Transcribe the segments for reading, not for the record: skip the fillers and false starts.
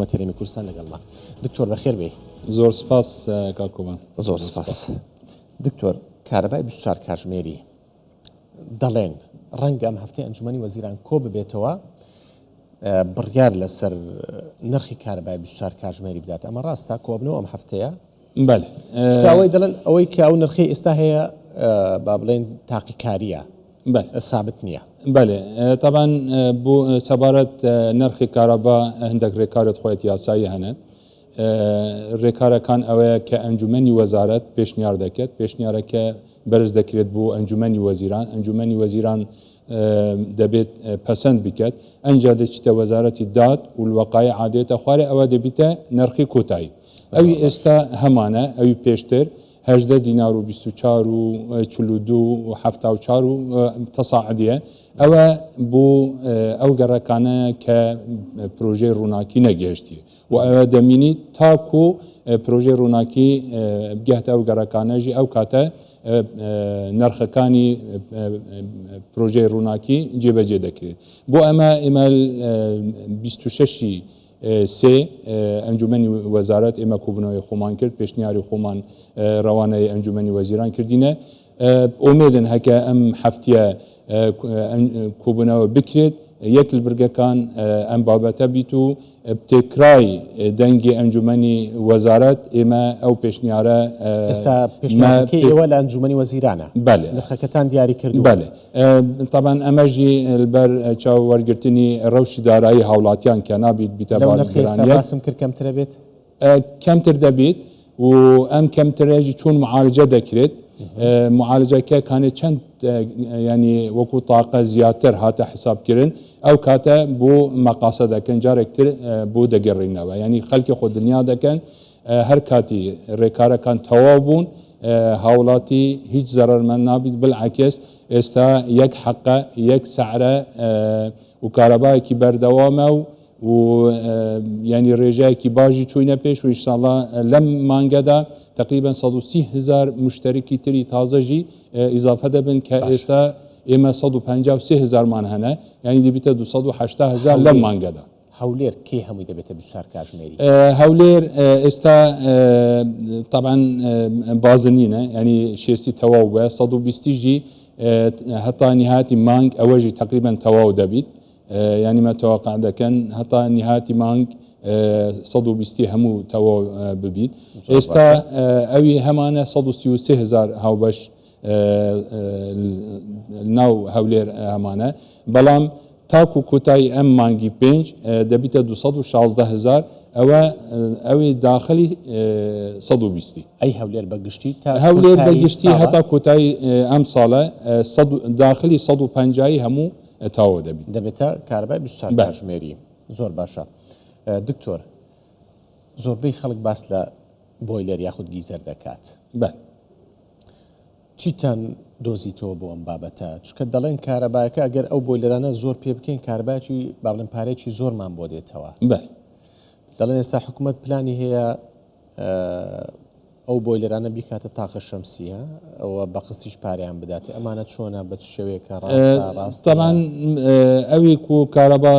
حکومەت هەرێمی کوردستان لەگەڵمان. دکتۆر بەخێر بێی. زۆر سپاس کاک کۆبان. زۆر سپاس. دکتۆر کارەبای 24 کاژمێری دەڵێن ڕەنگە ئەم هەفتەی ئەنجومەنی وەزیران کۆ ببێتەوە بڕیار لەسەر نرخی کارەبای 24 کاژمێری بدات ئەمە ڕاستە کۆبنەوە ئەم هەفتەیە؟ بەلێ. چونکە ئەوەی دەڵێن ئەوەی کە ئەو نرخەی ئێستا هەیە با بڵێن تاقیکارییە بەلێ. سابت نییە. بەلێ تەبعەن بۆ سەبارەت نرخی کارەبا هەندێک رێکارت خۆیت یاسایی هەنە رێکارەکان ئەوەیە کە ئەنجومەنی وەزارەت پێشنیار دەکرد پێشنیارەکە بەرز دەکرێت بۆ ئەنجومەنی وەزیران ئەنجومەنی وەزیران دەبێت پەسەند بکات ئەنجا دەچیتە وەزارەتی داد و الوەقایع دێتە خوارێ ئەوە دەبیتە نرخی کۆتایی ئەوی ئێستا هەمانە ئەوی پێشتر 18 دینار و 24 و 42 و 74 و تەساعدیە ئەوە بۆ ئەو گەڕەکانە کە پرۆژەی ڕووناکی نەگەێشتی و ئەوە دەمینی تاکو پرۆژەی ڕووناکی بگاتە ئەو گەڕەکانەژی ئەو کاتە نرخەکانی پرۆژەی ڕووناکی جێبەجێ دەکرێت بۆ ئەمە ئێمە 26 سێ ئەنجومەنی وەزارەت ئێمە کۆبوونەوەی خۆمان کرد پێشنیاری خۆمان ڕەوانەی ئەنجومەنی وەزیران کردینە ئومێدن هەکە ئەم هەفتیە کۆبوونەوە بکرێت یەک لە برگەکان ئەم بابەتە بیت و تێکرای دەنگی ئەنجومەنی وەزارەت ئێمە ئەو پێشنیارە ئێستا پێشنیارەکەی ئێوە لە ئەنجومەنی وەزیرانە؟ بەلێ. نرخەکەتان دیاری کردووە؟ بەلێ. تەبعەن ئەمەژی لەبەر چاو وەرگرتنی رەوشی دارایی هاوڵاتیان کە نابیت بیتە لەو نرخەی ئێستا باسم کرد کەمترە بێت؟ کەمتر دەبیت و ئەم کەمترەژی چۆن معالجە دەکرێت معالجەکە کانێ چەند ینی وەکو تاقە زیاتر هاتە حسابکردن ئەو کاتە بۆ مەقاسە دەکەن جارێکتر بۆ دەگەڕینەوە ینی خەلکی خۆ دنیا دەکەن هەر کاتی ڕێکارەکان تەواو بوون هاوڵاتی هیچ زەرەرمەند نابیت بالعکس ئێستا یەک حەقە یەک سعرە و کارەبایەکی بەردەوامە و و یانی ڕێژایەکی باشی چوینە پێش و ئیشاڵا لەم مانگەدا تقریبا 130 هزار مشترکی تری تازەژی ئیزافە دەبن کە ئێستا ئێمە 153 هزارمان هەنە یانی دەبیتە 280 هزار لەم مانگەدا. هەولێر کەی هەمووی دەبێتە 24 کاژمێری؟ هەولێر ئێستا تەبعەن بازنینە ینی شێستی تەواو بە 120 ژی هەتا نهاتی مانگ ئەوەژی تقریبا تەواو دەبیت یانی مە تەوەقع دەکەن هەتا نیهاتی مانگ 120 هەموو تەواو ببیت ئێستا ئەوی هەمانە 133 هزار هاوبەش ناو هەولێر هەمانە بەڵام تاکو کۆتایی ئەم مانگی پێنج دەبیتە 216 هزار ئەوە ئەوی داخلی 120 ئەی هەولێر بە گشتی تا هەولێر بە گشتی هەتا کۆتایی ئەم ساڵە داخلی 150 هەموو تەواو دەبیت. دەبێتە کارەبای 24 کاتژمێری. زۆر باشە دکتۆر زۆربەی خەڵک باس لە بۆیلەر یاخود گیزەر دەکات. بەلێ. چیتان دۆزیتەوە بۆ ئەم بابەتە؟ چونکە دەڵێن کارەبایەکە ئەگەر ئەو بۆیلەرانە زۆر پێ بکەین کارەبایەکی با بڵێن پارەیەکی زۆرمان بۆ دێتەوە. بەلێ. دەڵێن ئێستا حکوومەت پلانی هەیە ئەو بۆیلەرانە بیکاتە تاقە شەمسیە ئەوە بە قستیش پارەیان بداتێ ئەمانە چۆنە بە چ شێوەیەکە ڕاستە ڕاست تەبعەن ئەوی کو کارەبا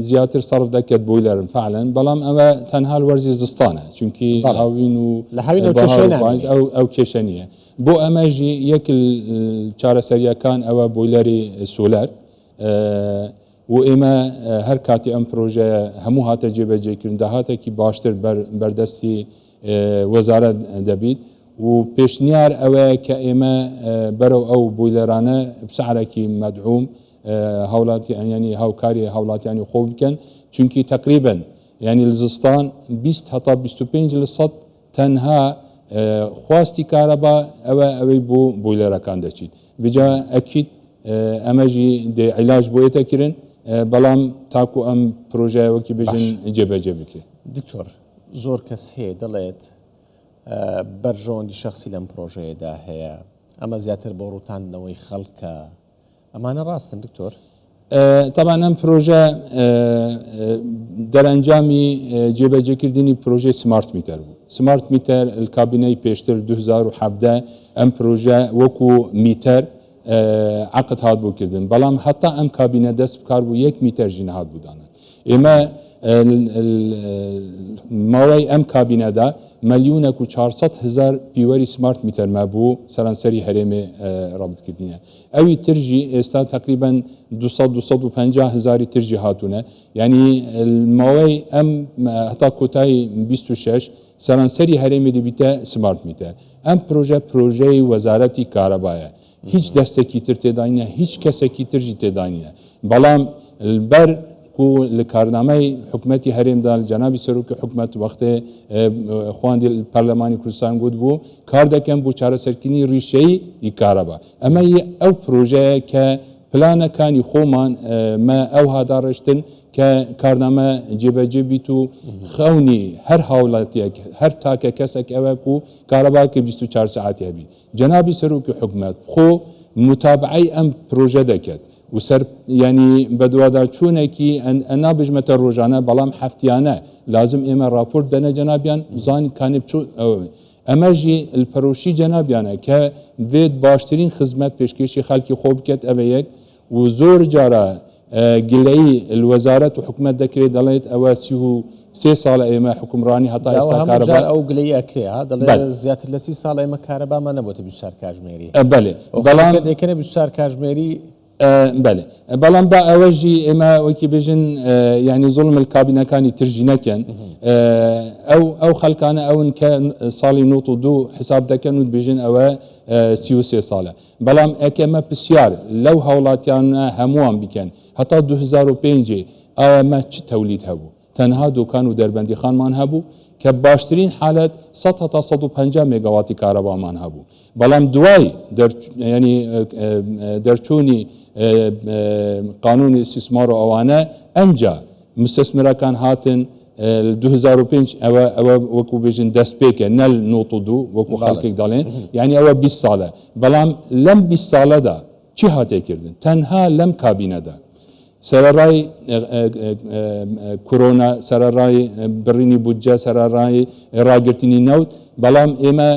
زیاتر سەرف دەکرد بۆیلەرن فعلەن بەڵام ئەوە تەنها وەرزی زستانە چونکی هاوین و لە هاوین ئەو کێشەیە نامێنێ. ئەو کێشە نییە بۆ ئەمەژی یەک چارەسەریەکان ئەوە بۆیلەری سۆلەر و ئێمە هەر کاتی ئەم پرۆژەیە هەموو هاتە جێبەجێکردن داهاتێکی باشتر بەردەستی وەزارەت دەبیت و پێشنیار ئەوەیە کە ئێمە بەرەو ئەو بویلەرانە بسعرێکی مەدعوم هاوڵاتی ینی هاوکاری هاوڵاتیانی خۆ بکەن چونکی تقریبا ینی لزستان 20 هەتا 25 لە سەد تەنها خواستی کارەبا ئەوە ئەوەی بۆ بۆیلەرەکان دەچیت بجا ئەکید ئەمەژی دێ عیلاج بۆ یەتە کرن بەڵام تاکو ئەم پرۆژەیە وەکی بژن جێبەجێ بکرێت. دکتۆر زۆر کەس هەیە دەڵێت بەرژەوەندی شەخسی لەم پرۆژەیەدا هەیە ئەمە زیاتر بۆ ڕوتاندنەوەی خەڵکە ئەمانە ڕاستن دکتۆر؟ تەبعەن ئەم پرۆژە دەرەنجامی جێبەجێکردنی پرۆژەی smart meter بوو. smart meter کابینەی پێشتر 2017 ئەم پرۆژە وەکو میتەر عەقد هات بۆ کردن، بەڵام هەتا ئەم کابینە دەست بکار بوو یەک میتەر ژی نەهات بوو دانان. ئێمە ماوەی ئەم کابینەدا ملیونەک و 400 هزار پیوەری smart meter مە بوو سەرانسەری هەرێمێ ڕەبت کردینە. ئەوی ترژی ئێستا تەقریبەن 200 250 هزاری ترژی هاتوونە. یعنی ماوەی ئەم هەتا کۆتایی 26 سەرانسەری هەرێمی دەبیتە smart meter. ئەم پرۆژە پرۆژەی وەزارەتی کارەبایە، هیچ دەستێکی تر تێدا نییە، هیچ کەسێکی ترژی تێدا نییە. بەڵام بەر کو لە کارنامەی حکومەتی هەرێمدا جەنابی سەرۆکی حکومەت وەختێ خواندی پەرلەمانی کوردستان گوت بوو کار دەکەن بۆ چارەسەرکردنی ڕیشەیی کارەبا. ئەمە ئەو پرۆژەیە کە پلانەکانی خۆمان مە ئەوها داڕشتن کە کارنامە جێبەجێ بیت و خەونی هەر هاوڵاتیەک هەر تاکە کەسێک ئەوە و کارەباکە 24 ساعتی هەبی. جەنابی سەرۆکی حکومەت خۆ متابعەی ئەم پرۆژە دەکات و سەر ینی بەدواداچوونێکی نابژمەتە ڕۆژانە، بەڵام هەفتیانە لازم ئێمە راپۆرت دەنە جەنابیان زانی کانێ بچۆ. ئەمەژی پەرۆشی جەنابیانە کە بێت باشترین خزمەت پێشکێشی خەڵکی خۆ بکات. ئەوە یەک و زۆر جارە گلەیی وەزارەت و حکومەت دەکرێت، دەڵێت ئەوە 33 ساڵە ئێمە حکومڕانی هەتا ئێستا کارەبا ئەو گلەیی ئەکرێ دەڵێ زیاتر لە 30 ساڵ ئێمە کارەبامان نەبۆتە 24 کاتژمێری. بەلێ، بەڵام دەکەنە 24 کاتژمێری. بەلێ، بەڵام با ئەوەژی ئێمە وەکی بژن یعنی زوڵم کابینەکانی ترژی نەکەن. ئەو خەڵکانە ئەون کە ساڵی 92 حساب دەکەن و بژن ئەوە 33 ساڵە. بەڵام ئەکەمە پرسیار لەو هاوڵاتیانە هەمووان بکەن هەتا 2005 ئایا مە چ تەولید هەبوو؟ تەنها دوکان و دەربەندیخانمان هەبوو کە باشترین حالەت 100 هەتا 150 مێگاواتی کارەبامان هەبوو. بەڵام دوای ینی دەرچوونی قانونی ئیستیسمار و ئەوانە ئەنجا مستثمرەکان هاتن 2005 ئەوە ئەوە وەکو بێژن دەست پێکە نەل 92 وەکو خەڵکێک دەڵێن، یعنی ئەوە 20 ساڵە. بەڵام لەم 20 ساڵەدا چی هاتێکردن؟ تەنها لەم کابینەدا سەرەڕای کۆرۆنا، سەرەڕای بڕینی بودجە، سەرەڕای ڕاگرتنی نەوت، بەڵام ئێمە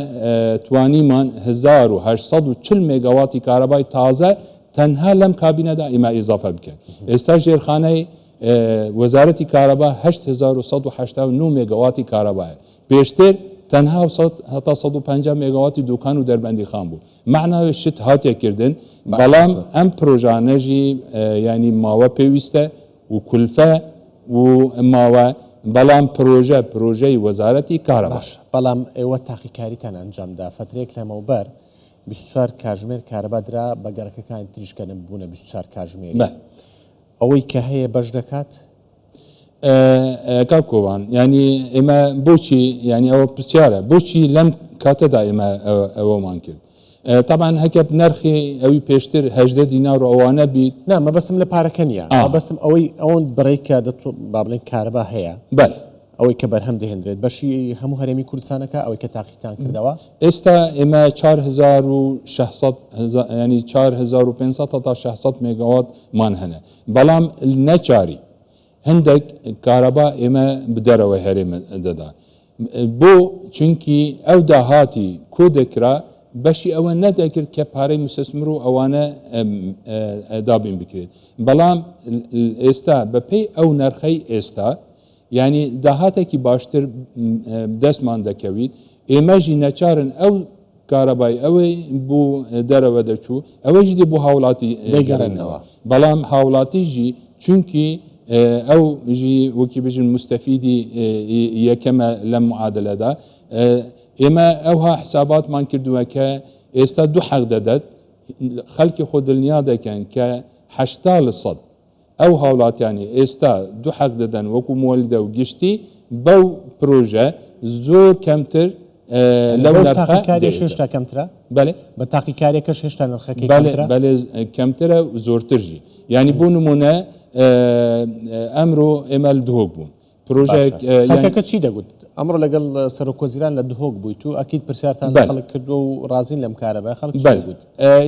توانیمان 1840 مێگاواتی کارەبای تازە تەنها لەم کابینەدا ئێمە ئیزافە بکەن. ئێستا ژێرخانەی وەزارەتی کارەبا 8189 مێگاواتی کارەبایە، پێشتر تەنها هەتا 150 مێگاواتی دوکان و دەربەندیخان بوو. معناوێ شت هاتێکردن، بەڵام ئەم پرۆژانەژی ینی ماوە پێویستە و کولفە و ماوە، بەڵام پرۆژە پرۆژەی وەزارەتی کارەبا. باش، بەڵام ئێوە تاقیکاریتان ئەنجامدا فترەیەک لەمەوبەر 24 کاتژمێر کارەبا درا بە گەڕەکەکانی تریش کە بوونە 24 کاتژمێری. ئەوەی کە هەیە بەش دەکات؟ کاک کۆوان، ینی ئێمە بۆچی، ینی ئەوە پرسیارە بۆچی لەم کاتەدا ئێمە ئەوەمان کرد؟ طبعا هەکە نرخی ئەوی پێشتر 18 دینار و ئەوانە بیت. نا، مەبەستم لە پارەکە نییە، مەبەستم ئەوەی ئەوەند بڕێک کە با بڵێن کارەبا هەیە، بەلێ، ئەوەی کە بەرهەم دەهێنرێت بەشی هەموو هەرێمی کوردستانەکە، ئەوەی کە تاقیتان کردەوە؟ ئێستا ئێمە 4600 ینی 4500 تا 600 مێگاوات مان هەنە، بەڵام نەچاری هەندێک کارەبا ئێمە بدەرەوەی هەرێم دەدا. بۆ؟ چونکی ئەو داهاتی کۆ دەکرا بەشی ئەوە نەدەکرد کە پارەی مستثمر و ئەوانە دابین بکرێت. بەڵام ئێستا بەپێی ئەو نرخەی ئێستا یعنی داهاتێکی باشتر دەستمان دەکەویت. ئێمەژی نەچارن ئەو کارەبای ئەوەی بۆ دەرەوە دەچوو ئەوەیش دی بۆ هاوڵاتی دەگەڕێنەوە. بەڵام هاوڵاتیژی چونکی ئەو ژی وەکی بژن مستەفیدی یەکەمە لەم معادلەدا. ئێمە ئەوها حساباتمان کردووە کە ئێستا دوو حەق دەدات، خەڵکی خۆ دڵنیا دەکەن کە 80% ئەو هاوڵاتیانی ئێستا دوو حەق دەدەن وەکو مۆلیدە و گشتی بەو پرۆژە زۆر کەمتر لەو نرخە تاقیکاریەش هێشتا کەمترە؟ بەلێ، بە تاقیکاریەکەش هێشتا نرخەکەی کەمترە؟ بەلێ، کەمترە و زۆرتر ژی. یعنی بۆ نمونە ئەمرۆ ئێمە لە دهۆک بوون پرۆژەیەک. خەڵکەکە چی دەگوت؟ ئەمڕۆ لەگەڵ سەرۆک وەزیران لە دهۆک بوویت و ئەکید پرسیارتان لە خەڵک کردووە و ڕازین لەم کارەبا، خەڵک چی دەگوت؟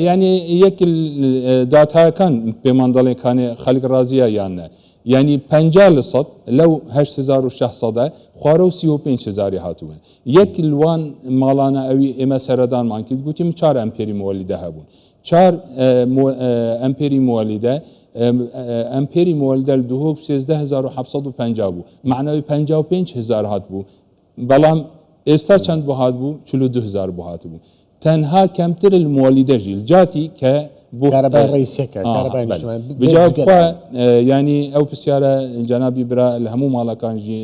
یعنی یەک داتاکان پێمان دەڵێن کانێ خەڵک ڕازیە یان نە. یعنی 50% لەو 8600 خوارە و 35 هزاری هاتوون. یەک لوان ماڵانە ئەوی ئێمە سەردانمان کرد گوتیم 4 ئەمپێری مۆلیدە هەبوون، 4 ئەمپێری مۆلیدە. ئەمپێری مۆلدە لە دهۆک 13750 بوو، مەعناوی 55 هەزار هاتبوو، بەڵام ئێستا چەند بۆ هاتبوو؟ 42 هەزار بۆ هاتبوو. تەنها کەمتر الموەلیدە ژیل جاتی کە بۆ کارەبای ڕئیسیەکە کارەبای نیشتمانی بجا خوا یانی ئەو پرسیارە جەنابی برا لە هەموو ماڵەکان ژی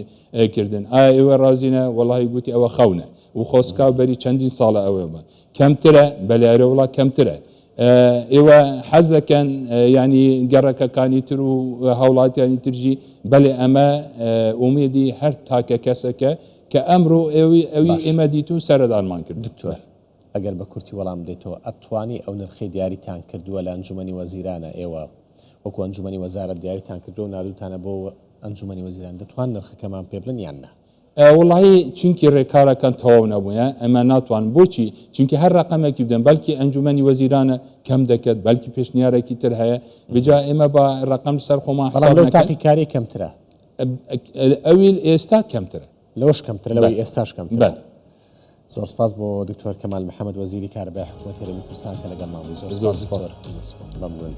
کردن ئایا ئێوە ڕازینە وەڵی گوتی ئەوە خەونە و خۆسکاو بەری چەندین ساڵە ئەوە بە کەمترە بەلێرە وڵا کەمترە ئێوە حەز دەکەن ینی گەڕەکەکانی تر و هاوڵاتیانی ترژی بەلێ ئەمە ئومێدی هەر تاکە کەسەکە کە ئەمرۆ ئەوی ئەوی ئێمە دیت و سەردانمان کرد. دکتۆر ئەگەر بە کورتی وەڵام بدەیتەوە ئەتوانی ئەو نرخەی دیاریتان کردووە لە ئەنجومەنی وەزیرانە ئێوە وەکو ئەنجومەنی وەزارەت دیاریتان کردووە و ناردووتانە بۆ ئەنجومەنی وەزیران دەتوان نرخەکەمان پێ بڵێن یان نا؟ وەڵاهی چونکی ڕێکارەکان تەواو نەبووە ئەمە ناتوان بۆچی چونکی هەر ڕەقەمێکی بدەن بەلکی ئەنجومەنی وەزیرانە کەم دەکەت بەلکی پێشنیارێکی تر هەیە بجا ئێمە بە ڕەقەم سەر خۆمان بەڵام حساب لەو نەکەن تاقیکاریە کەمترە. ئەوی ئێستا کەمترە. لەوەش کەمترە لەوەی ئێستاش کەمترە. بەلێ. زۆر سپاس بۆ دکتۆر کەمال محەمەد وەزیری کارەبای حکوومەتی هەرێمی کوردستان کە لەگەڵمان بووی. زۆر زۆر سپاس سپاس. دکتۆر. مەمنون.